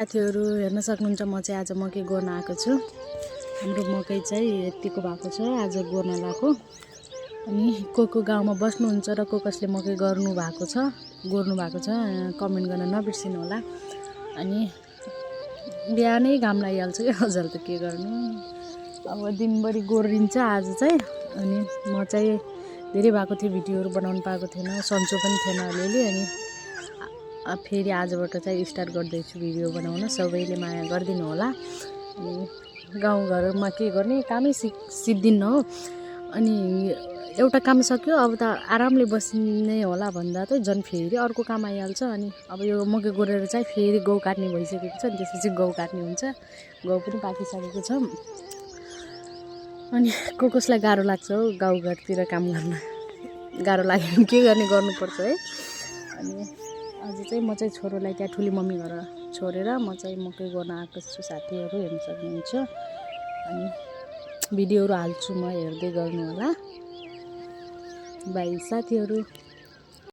साथीहरु हेर्न सक्नुहुन्छ म चाहिँ आज मकै गोर्न आएको छु। हाम्रो मकै चाहिँ यतिको भएको छ आज गोर्न लाको। अनि को गाउँमा बस्नुहुन्छ र कसले मकै गोर्नु भएको छ कमेन्ट गर्न नबिर्सिनु होला। अनि बिहानै घाम लागिहाल्छ के हजुर त के गर्नु। अब दिनभरि गोरिन्छ आज चाहिँ। अनि म चाहिँ धेरै भएको थियो भिडियोहरु बनाउन पाएको थिएन, सन्चो पनि थिएन अलिअलि। अनि फेरि आजबाट चाहिँ स्टार्ट गर्दैछु भिडियो बनाउन, सबैले माया गरिदिनु होला। अनि गाउँघरमा के गर्ने कामै सिद्धिन्न हो। अनि एउटा काम सक्यो अब त आरामले बस्ने होला भन्दा त झन् फेरि अर्को काम आइहाल्छ। अनि अब यो मकै गोरेर चाहिँ फेरि गहुँ काट्ने भइसकेको छ। अनि त्यसपछि गहुँ काट्ने हुन्छ, गहुँ पनि पाकिसकेको छ। अनि कसलाई गाह्रो लाग्छ हो गाउँघरतिर काम गर्न, गाह्रो लाग्यो भने के गर्ने गर्नुपर्छ है। अनि आज चाहिँ म चाहिँ छोरोलाई त्यहाँ ठुली मम्मी घर छोडेर म चाहिँ मकै गोर्न आएको छु। साथीहरु हेर्न सक्नुहुन्छ। अनि भिडियोहरु हाल्छु म, हेर्दै गर्नु होला। बाइ साथीहरु।